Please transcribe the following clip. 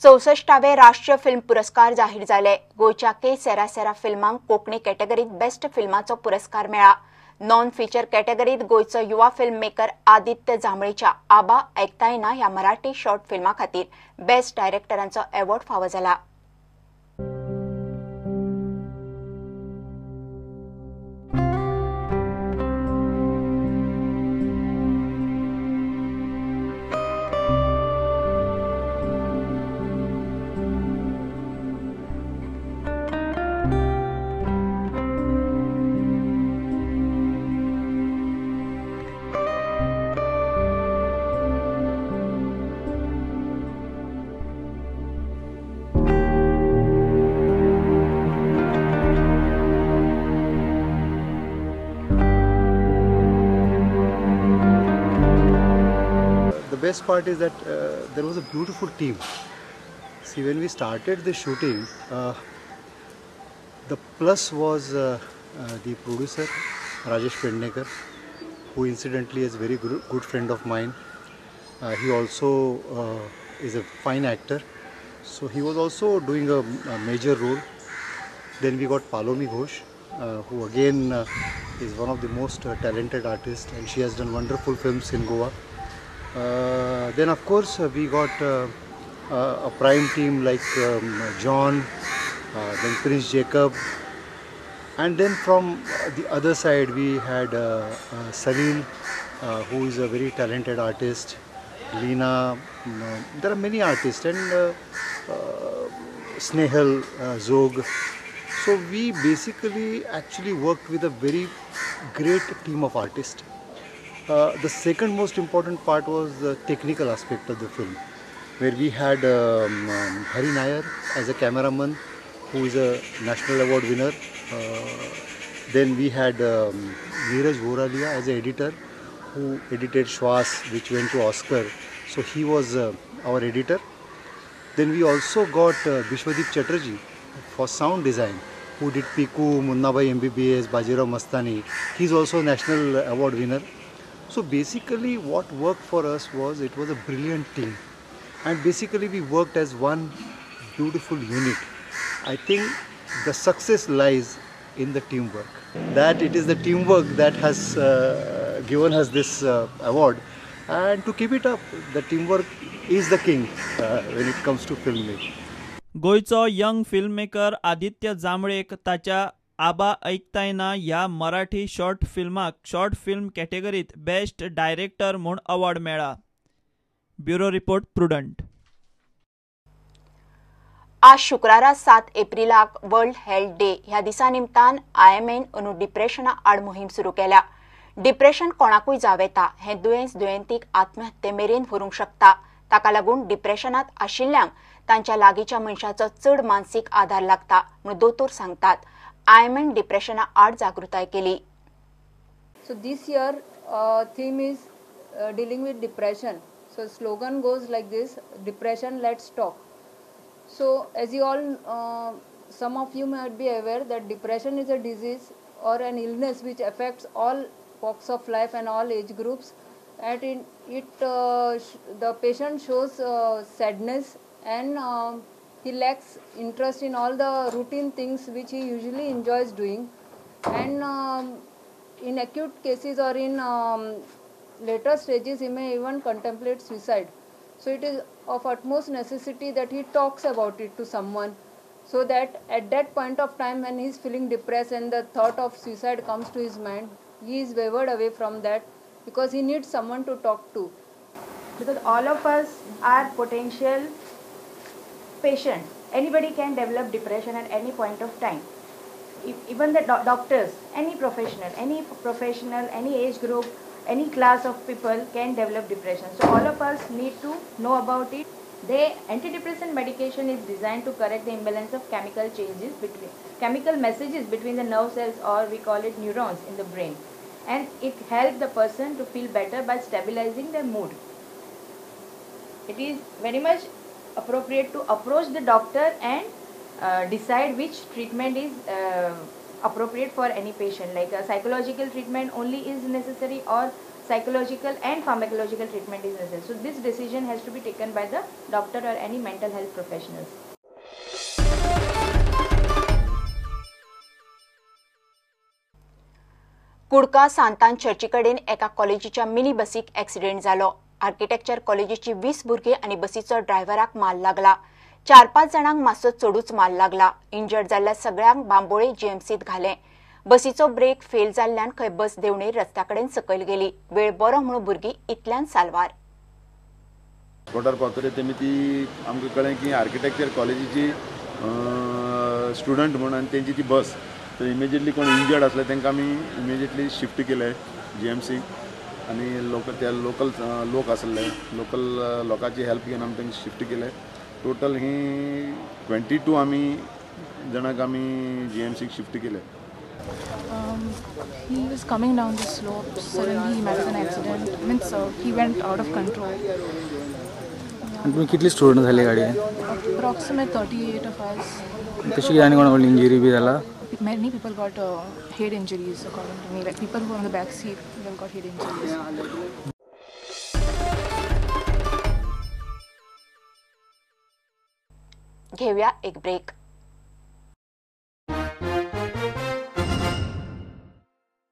64वे राष्ट्रीय फिल्म पुरस्कार जाहीर जाले. गोंयच्या के सेरा सेरा फिल्मांक कोंकणी कॅटेगरीत बेस्ट फिल्माचो पुरस्कार मेळ्ळा. नॉन फीचर कॅटेगरीत गोंयचो युवा फिल्म मेकर आदित्य जांभळेच्या आबा ऐकतायना ह्या मराठी शॉर्ट फिल्मा खातीर बेस्ट डायरेक्टरांचो अवॉर्ड फावो जाला. The best part is that there was a beautiful team. See, when we started the shooting, the plus was the producer Rajesh Pednekar, who incidentally is a very good friend of mine. He also is a fine actor, so he was also doing a major role. Then we got Palomi Ghosh, who again is one of the most talented artists, and she has done wonderful films in Goa. Then of course we got a prime team like John, then Prince Jacob, and then from the other side we had Salil, who is a very talented artist, Leena, there are many artists, and Snehal, Zog. So we basically actually worked with a very great team of artists. The second most important part was the technical aspect of the film, where we had Hari Nair as a cameraman, who is a national award winner. Then we had Neeraj Voralia as an editor, who edited Shwas, which went to Oscar. So he was our editor. Then we also got Bishwadeep Chatterjee for sound design, who did Piku, Munna Bhai MBBS, Bajirao Mastani. He's also a national award winner. So basically what worked for us was it was a brilliant team, and basically we worked as one beautiful unit. I think the success lies in the teamwork. That it is the teamwork that has given us this award, and to keep it up, the teamwork is the king when it comes to filmmaking. गोंयचो young film maker Aditya जांभळेक ताच्या आबा ऐकतायना ह्या Marathi short फिल्माक short film कॅटेगरीत best director म्हूण award मेळ्ळा. Bureau report, Prudent. आज शुक्रारा 7 एप्रिलाक वर्ल्ड हेल्थ डे ह्या दिसा निमतान आयएमएन अंदू डिप्रेशना आड मोहीम सुरू केल्या. डिप्रेशन कोणाकूय जावं येता. हें दुयेंस दुयेंतीक आत्महत्ये मेरेन व्हरूंक शकता. ताका लागून डिप्रेशनांत आशिल्ल्यांक तांच्या लागींच्या मनशाचो चड मानसीक आदार लागता म्हूण दोतोर सांगतात. आयएमएन डिप्रेशना आड जागृताय केली. So this year theme is dealing with depression. So slogan goes like this: depression, let's talk. So as you all, some of you might be aware that depression is a disease or an illness which affects all walks of life and all age groups, and in it the patient shows sadness and he lacks interest in all the routine things which he usually enjoys doing, and in acute cases or in later stages he may even contemplate suicide. So it is of utmost necessity that he talks about it to someone, so that at that point of time when he is feeling depressed and the thought of suicide comes to his mind, he is wavered away from that because he needs someone to talk to. Because all of us are potential patients. Anybody can develop depression at any point of time. Even the doctors, any professional, any age group, any class of people can develop depression. So all of us need to know about it. The antidepressant medication is designed to correct the imbalance of chemical changes between chemical messages between the nerve cells, or we call it neurons in the brain, and it helps the person to feel better by stabilizing their mood. It is very much appropriate to approach the doctor and decide which treatment is appropriate for any patient, like a psychological treatment only is necessary or psychological and pharmacological treatment is necessary. So this decision has to be taken by the doctor or any mental health professionals. Kudka Santan चर्ची कडेन एका कॉलेजीच्या mini बसीक accident जालो. Architecture कॉलेजीची 20 भुरगीं आनी बसीचो ड्रायव्हराक माल लागला. 4-5 जाणांक मातसो चडूच माल लागला. इंजर्ड जाल्ल्या सगळ्यांक बांबोळे जीएमसीत घाले. बसीचो ब्रेक फेल जाल्ल्यान खंय बस देंवणेर रस्त्या कडेन सकयल गेली. वेळ बरो म्हणून भुरगीं इतल्यान साल्वार. स्पॉटार पावतरी तेमी ती आमकां कळ्ळें की आर्किटेक्चर कॉलेजीची स्टुडंट म्हूण आनी तेंची ती बस, तर इमिजिएटली कोण इंजर्ड आसले तांकां आमी इमिजिएटली शिफ्ट केले जीएमसी आनी लोक त्या लोकल लोक आसले लोकल लोकांची हेल्प घेवन आमी तांकां शिफ्ट केले. टोटल ही 22 आमी जाणांक आमी जीएमसीक शिफ्ट केले. He was coming down the slope. Suddenly he met with an accident. Means he went out of control. And तुम्ही कितली स्टुडंट झाले गाडयेन? Approximate 38 of us. तशी कितें आनी कोणाक इंजरी बी जाला? Many people got head injuries, according to me. Like people who were on the back seat, they got head injuries. घेऊया एक ब्रेक.